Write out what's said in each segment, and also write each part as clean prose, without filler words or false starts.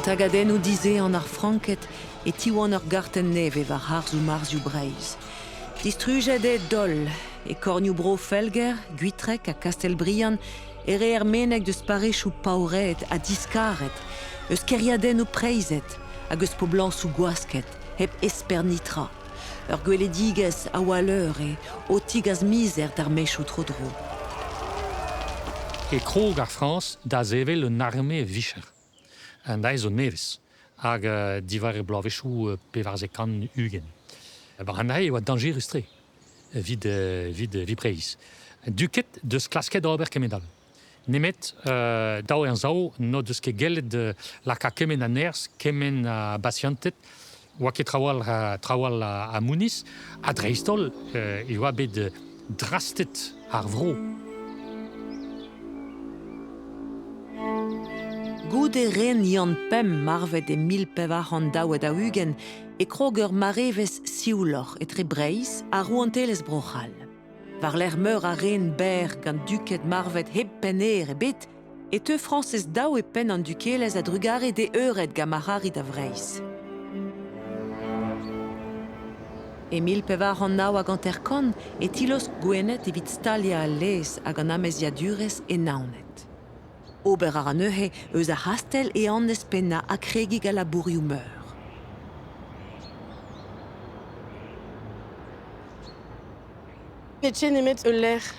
tagadennoù dizehan ar Franked e tiwan ur gartenn nevez war harzoù marzioù Breizh. Distrujet eo Dol. E kornioù-bro Felger, Gwitreg ha Kastell-Briant e reer meneg deus parrezioù paouraet ha diskaret, eus kêriadennoù preizhet hag eus poblañsoù gwasket, hep esper netra. Ur gweledigezh a walleur eo o tigas mizer d'ar maezioù tro-dro. E krog ar Frañs da sevel un arme vicher. An deiz zo nevez hag diwar e bloavezhioù 1420. War an e oa dañjerus-tre evit, evit, evit Breizh. Duked deus klasket ober kement all. Nemet daou anzav n'o deus ket gellet lakaat kement a nerzh, kement a basianted, oa ket trawalc'h trawalc'h a mouniz, ha dreist-holl e oa bet drastet ar vro. Goude ren Yann Pemp marvet e 1442 e krog ur marevezh siouloc'h etre Breizh ha rouantelezh Bro-C'hall. War-lerc'h meur a ren berr gant duked marvet hep pennhêr ebet e teu Frañsez Daou e penn an dukelezh a-drugarez d'e eured gant Marc'harid a Vreizh. E 1459 e tilaosk Gwened evit staliañ al lez hag an amaezhiadurezh e Naoned. Ober a ra neuze eus ar c'hastell e annez pennañ ha kregiñ gant labourioù meur. N'eo nemet ul lec'h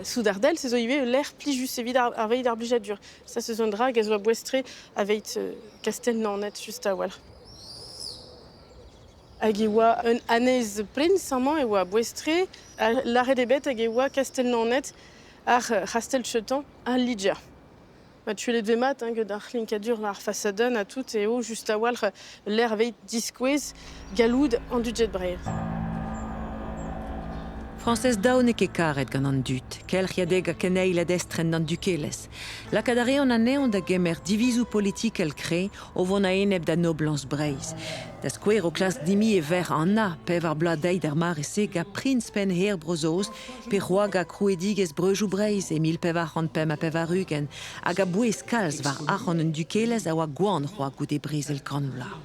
soudardel, se zo ivez ul lec'h plijus evit ar, aveit ar blijadur. Ça, ce zo un dra hag a zo a-bouez-tre aveit kastell Naoned just a-walc'h. Hag e oa un annez prins amañ, e oa a-bouez-tre, ha lâret eo bet hag e oa kastell Naoned ar c'hastell Chetan al Liger. Ma tuelet vez mat hein, gant ar c'hlinkadur ar fasadenn ha tout eo just a-walc'h lec'h aveit diskouez galloud an dud Breizh. Frañsez Daou n'eo ket karet gant an dud, kelc'hiadeg ha keneiled estren d'an dukelezh. Lakaat a reont anezhañ da gemer divizoù politikel kreñv o vont a-enep da noblañs Breizh. Da skouer o klask dimi e verc'h Anna, pevar bloaz dezhi d'ar mare-se, gant priñs pennhêr Bro-Saoz, pe c'hoagañ krouidigezh Breujoù Breizh e 1485, hag a-bouez kalz war arc'hant un dukelezh a oa gwan c'hoazh goude brezel Kant Vloaz.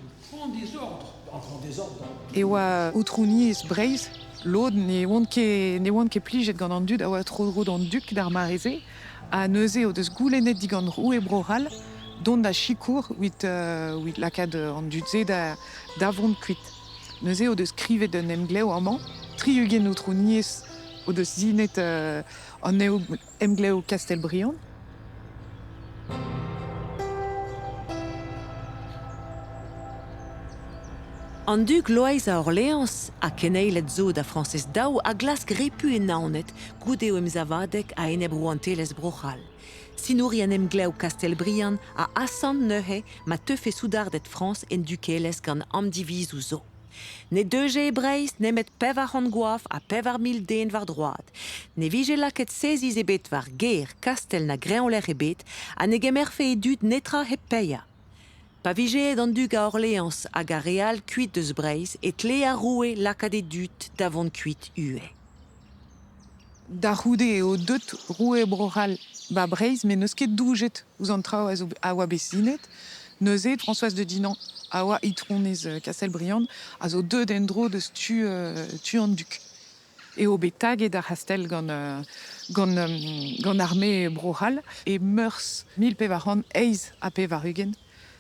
E oa aotrouniezh Breizh, lod ne oant ket, ne oant ket plijet gant an dud a oa tro-dro d'an duk d'ar mare-se, ha neuze o deus goulennet digant roue Bro-C'hall dont da sikour evit, evit lakaat an dud-se da, da vont kuit. Neuze o deus skrivet un emglev amañ, 60 aotrouniezh o deus sinet an emglev Kastell-Briant. An dug Loeiz a Orleañs ha keneiled zo da Frañsez Daou a glask repu e Naoned goude o emsavadeg a-enep rouantelezh Bro-C'hall. Sinourien emglev Kastell-Briant a asant neuze ma teufe soudarded Frañs en dukelezh gant amdivizoù zo. Ne deuje e Breizh nemet 400 goaf ha 4000 den war droad. Ne vije lakaet seziz ebet war gêr, kastell na greñvlec'h ebet ha ne gemerfe e dud netra hep paeañ. Pa vije aet an dug a Orleañs hag ar re all kuit eus Breizh e tlee ar roue lakaat e dud da vont kuit ivez. Da c'houde eo deut roue Bro-C'hall 'ba Breizh met n'eus ket doujet ouzh an traoù a zo a oa bet sinet. Neuze Françoise de Dinan a oa itronez Kastell-Briant a zo deuet en-dro deus tu, tu an dug. Eo bet taget ar c'hastell gant, gant, gant arme Bro-C'hall e Meurzh 1488.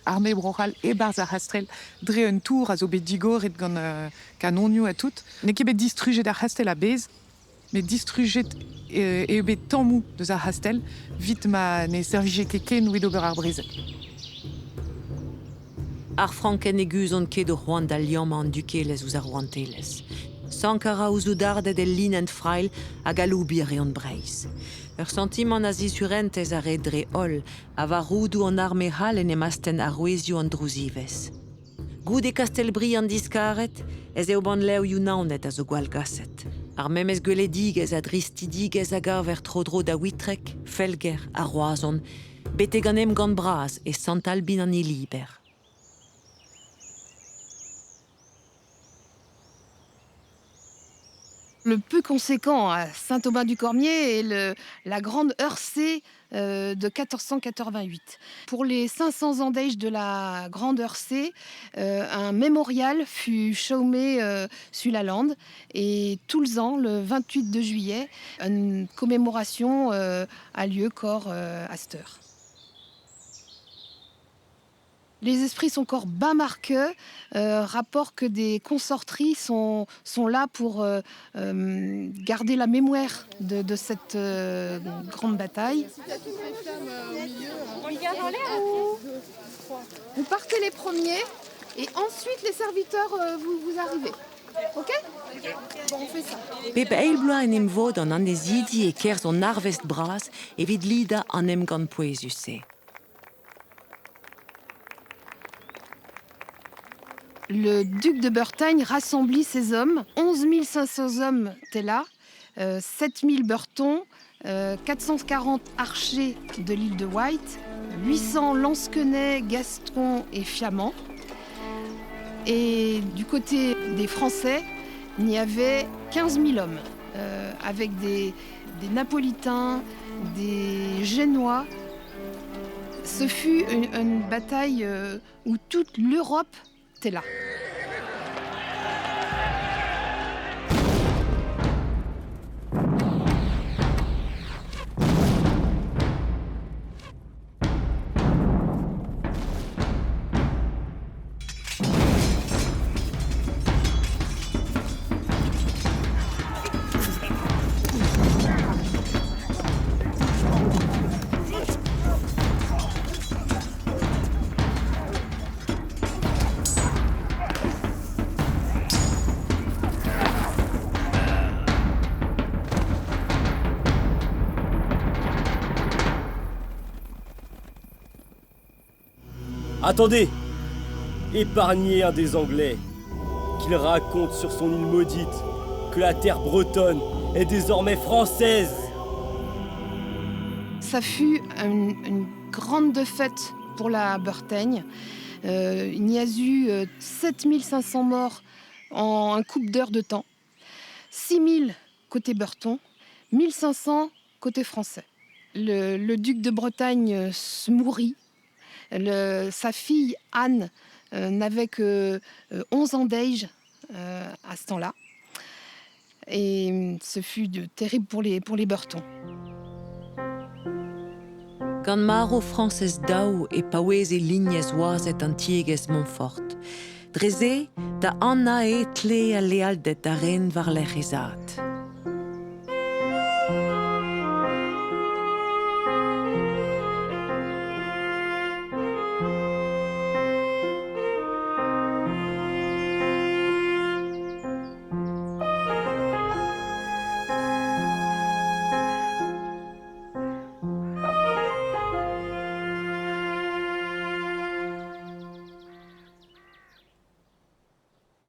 Arme Bro-C'hall e-barzh ar c'hastell dre un tour a zo bet digoret gant kanonioù ha tout. N'eo ket bet distrujet ar c'hastell a-bezh, met distrujet eo bet tammoù deus ar c'hastell evit ma ne servije ket ken evit ober ar brezel. Ar Franked ne guzhont ket o c'hoant da liammañ an dukelezh ouzh ar rouantelezh. Sankañ a ra o soudarded el linenn frailh hag aloubiñ a reont Breizh. Ur santimant a zisurentez a red dre-holl ha war roudoù an arme c'hall en em astenn arouezioù an drouziwezh. Goude Kastell-Briant diskaret ez eo bannlevioù Naoned a zo gwallgaset. Ar memes gweledigezh ha dristidigezh a gaver tro-dro da Witreg, Felger ha Roazhon, betek an emgann bras e Sant-Albin-an-Hiliber. Le plus conséquent à Saint-Aubin-du-Cormier est le, la grande heure C de 1488. Pour les 500 ans d'âge de la grande heure C, un mémorial fut chômé sur la lande et tous les ans, le 28 de juillet, une commémoration a lieu corps à cette heure. Les esprits sont encore bas marqueux, rapport que des consorteries sont là pour garder la mémoire de cette grande bataille. Vous partez les premiers et ensuite les serviteurs vous arrivez. Ok? Bon, on fait ça. Bep eil bloaz en em vod an annezidi e-kerzh an arvest bras evit lidañ an emgann pouezus-se. Le duc de Bretagne rassemblit ses hommes, 11 500 hommes étaient là, 7 000 Bretons, 440 archers de l'île de Wight, 800 lansquenets, gascons et fiamands. Et du côté des Français, il y avait 15 000 hommes, avec des Napolitains, des Génois. Ce fut une bataille où toute l'Europe était là. Attendez! Épargnez un des Anglais, qu'il raconte sur son île maudite que la terre bretonne est désormais française. Ça fut une grande défaite pour la Bretagne. Il y a eu 7500 morts en un couple d'heures de temps, 6000 côté breton, 1500 côté français. Le duc de Bretagne se mourit. Sa fille Anne n'avait que 11 ans d'âge à ce temps-là. Et ce fut terrible pour les Bretons. Gant marv Frañsez Daou e paoueze lignez oazet an tiegezh Montfort. Dre se, da Anna e tle al lealded da ren war-lerc'h he zad.